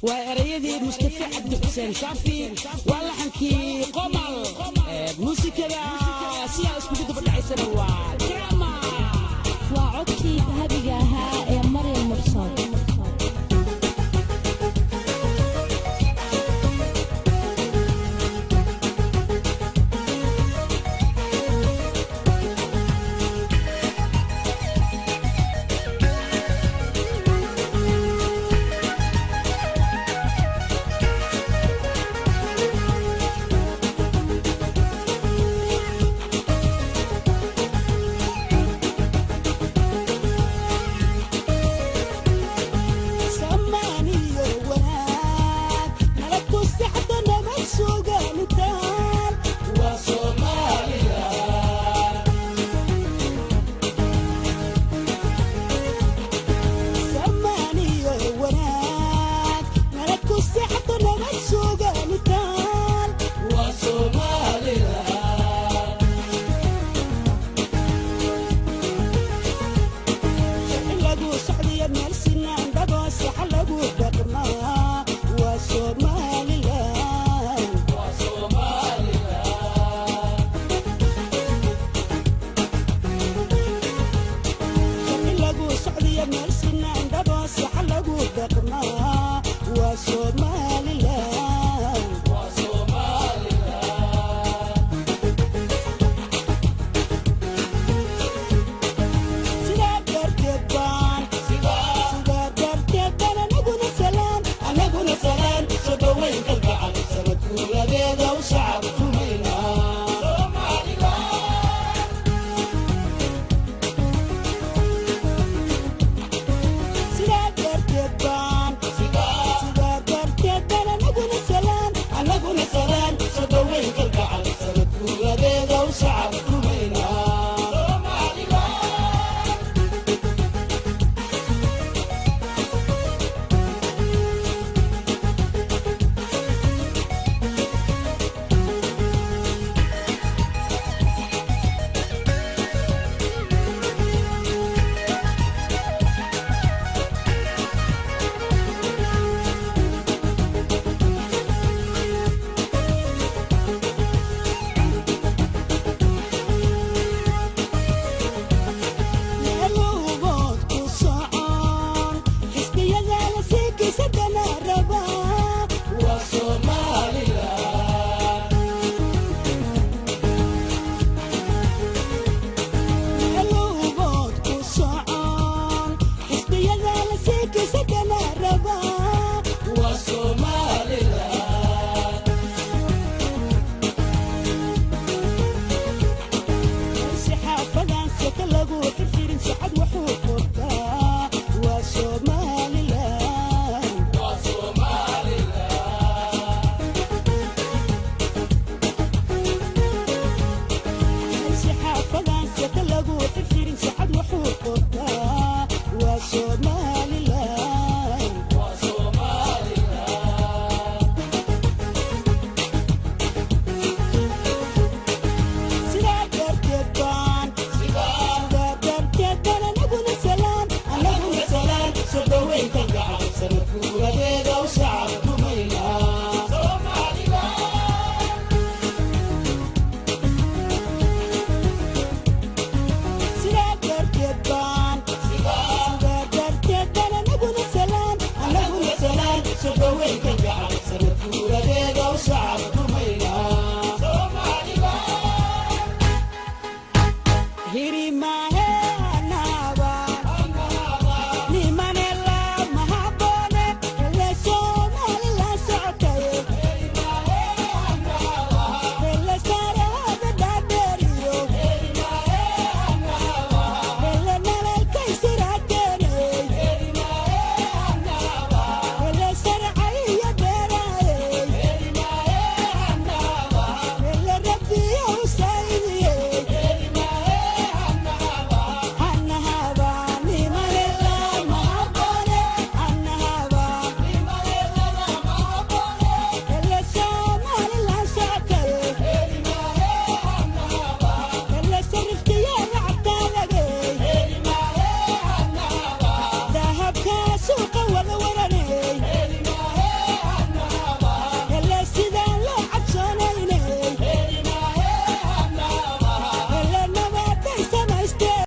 Waa erayadii Mustafa Cabdi Xuseen Shaafi, waa laxankii Qomal, muusikada sidaa iskugu daba dhacaysana waa Drama. Waa codkii dahabiga ahaa ee Maryam Mursal. Samaaniyo wanaag nala ku sexdo, nabad suganitaan waa Soomaaliya. Samaaniyo wanaag nala ku sexdo, nabad suganitaan waa Soomaaliya. Lagu socdiyo meel sinaan dhabo sax lagu dhaqmaa waa Somalilan. Sharci lagu socdiyo meel sinaan dhabo sax lagu dhaqmaa waa Somalilan.